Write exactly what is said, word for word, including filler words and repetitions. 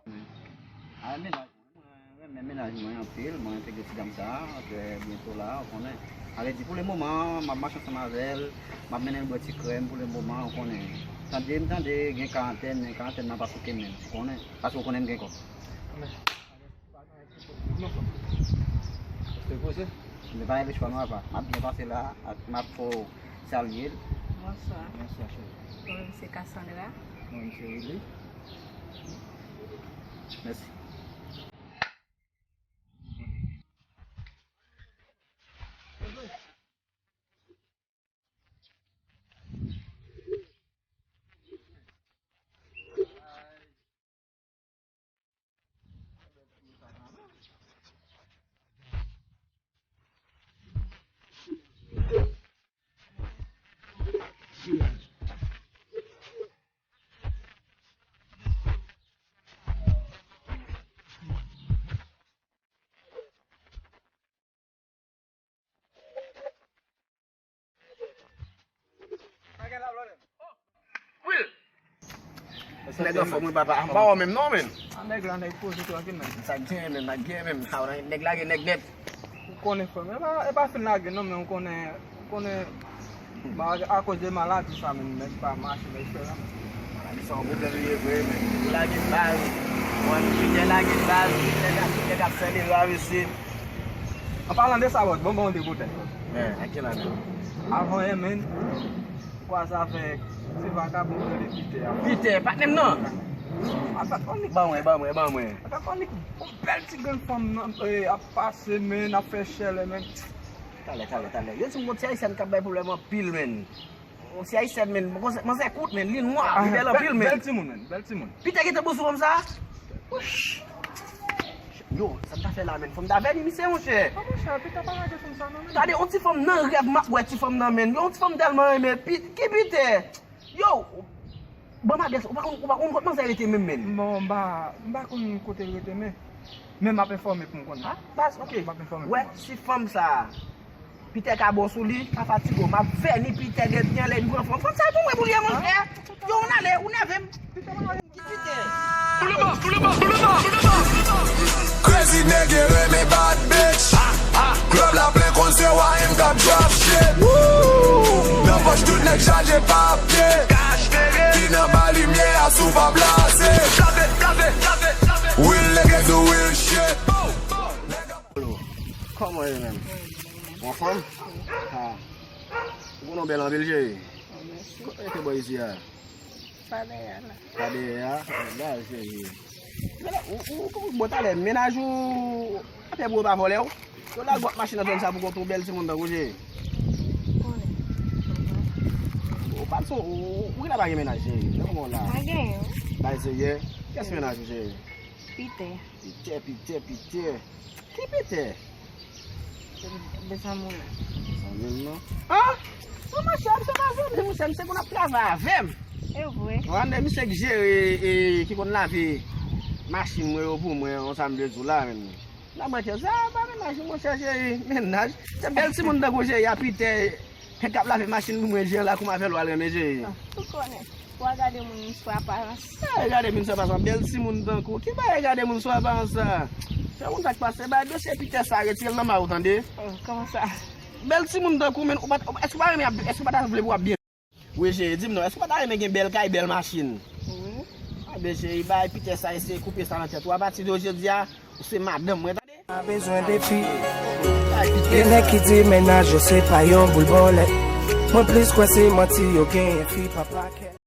A, mennaj mwen, mwen renmen mennaj mwen anpil, mwen entegre ti dam sa, trè byento la, ou konnen. Sa vle di, pou le moman, m ap mache ansanm avè l, m ap mennen l bwè ti krèm pou le moman, ou konnen. Tande m tande, gen karantèn, men karantèn nan pa souke menm, ou konnen. Paske ou konnen m gen kòb. Mwen pa gen lechwa non, apa. M ap byen pase la, ak m ap fè w salye l. Bonswa. Bonswa, cheri. Mwen menm se Cassandra. Mwen menm se Willy. Mèsi. Nèg anfòm wi papa. M pa wè menm non men. A nèg la, nèg poze trankil menm. Sa k gen menm, sa k gen menm. Sa w nèg lage nèg nèt. Ou konnen frè m. E pa, e pa fin lage non, men ou konnen, ou konnen, ba, akoz de maladi sa menm, nèg pa mache, nèg fè anyen. Maladi sa yon pwoblèm li ye vre, men. Ou lage baz. Mwen, Pitè lage baz. Pitè k ap, Pitè k ap fè li rav isit. An palan de sa, bòs, bon, bon, de kote. Men, ak ki la menm? Avan yè, men, kwaze avèk ti vakabon ki rele Pitè a. Pitè, patnè m nan. Ata konik. Ban mwen, ban mwen, ban mwen. Ata konik, yon bèl ti grenn fanm nan, eh, ap pase, men, ap fè chèlè, men. Talè, talè, talè. Yo di m gon ti ayisyèn k ap bay pwoblèm anpil, men. Yon ti ayisyèn, men, manzè, manzè kout, men, li nwa, li bèl anpil, men. Bèl timoun, men, bèl timoun. Pitè gentan bon sou fanm sa? Wouch. Yo, sa m ta fè la, men? Fò m ta avèti misye, monchè. A, monchè, Pitè pa lage fanm sa, non, men. Gade, yon ti fanm nan rèv m ap wè ti fanm nan, men. Yo, yon ti fanm m tèlman renmen. Pi-, ki Pitè? Yo, ban m adrès, ou pa konn, ou pa konn kot manzè rete menm, men. Bon, m pa, m pa konn kote l rete, men, men m ap enfòme pou m konnen. A, baz, ok. M ap enfòme pou m konnen. Wè, si fanm sa, Pitè ka bon sou li, pa fatige w. M ap vèni Pitè gen byen lè m pran fanm. Fanm sa pou mwen pou li ye, monchè. Yo, ou n ale, ou nève m. Ki Pitè? Crazy nèg e renmen bad bitch. Club la plen konn se Y M k ap drop shit. Woo! Nan pòch tout nèg chaje papye. Ki nan ba limyè a sou pa plase. Real niggas do real shit. Kòman ye menm? Ou anfòm? Ha. Ou gen yon bèl anpil, cheri. Kote w rete bò isi a? Pa dèyè a la. Pa dèyè a? Baz, cheri. Men la, ou, ou, ou, bon, talè, mennaj ou, atè pou yo pa vòlè w. Yo lage w ak machin nan zòn sa pou kont ou, bèl timoun tankou w, cheri. Ou pa t son, ou, ou, ou genlè pa gen mennaj, cheri. Nan moman w la. Pa genyen. Bay serye. Kiyès mennaj ou, cheri? Pitè. Pitè, Pitè, Pitè. Ki Pitè? De zanmi w la. Zanmi m nan? An? Non, monchè, misye pa zanmi m, monchè, misye konn ap travay avè m. E vre? Wande, misye k jere, e, ki konn lave machin mwen yo pou mwen, yon sa m vle di w la, menm. La, mwen, sa pa mennaj, monchè, cheri, mennaj. Se bèl timoun tankou cheri a, Pitè. Nèg k ap lave machin pou mwen, Jean la, kòman avè l w al renmen, cheri? Ah, ou konnen. Ou a gade moun sou aparans. Ay, gade moun sou aparans, bèl timoun tankou. Ki bagay gade moun sou aparans sa? Se moun sa k pase, bay dosye Pitè sa, retire l nan men w, tande? Oh, kòman sa? Bèl timoun tankou, men ou pa t, èske ou pa renmen ap, èske ou pa ta vle pou w ap byen? Wi, cheri, di m non, èske ou pa ta renmen gen bèl kay, bèl machin? Wi. Anben, cheri, bay Pitè sa, eseye koupe sa nan tèt ou. Apati de jodi a, ou se madanm mwen, tande? Pa bezwen defi. Gen nèg ki di mennaj yo se pa yon boul bòlèt. Mwen plis kwè se manti yo genyen, fi pa pakèt.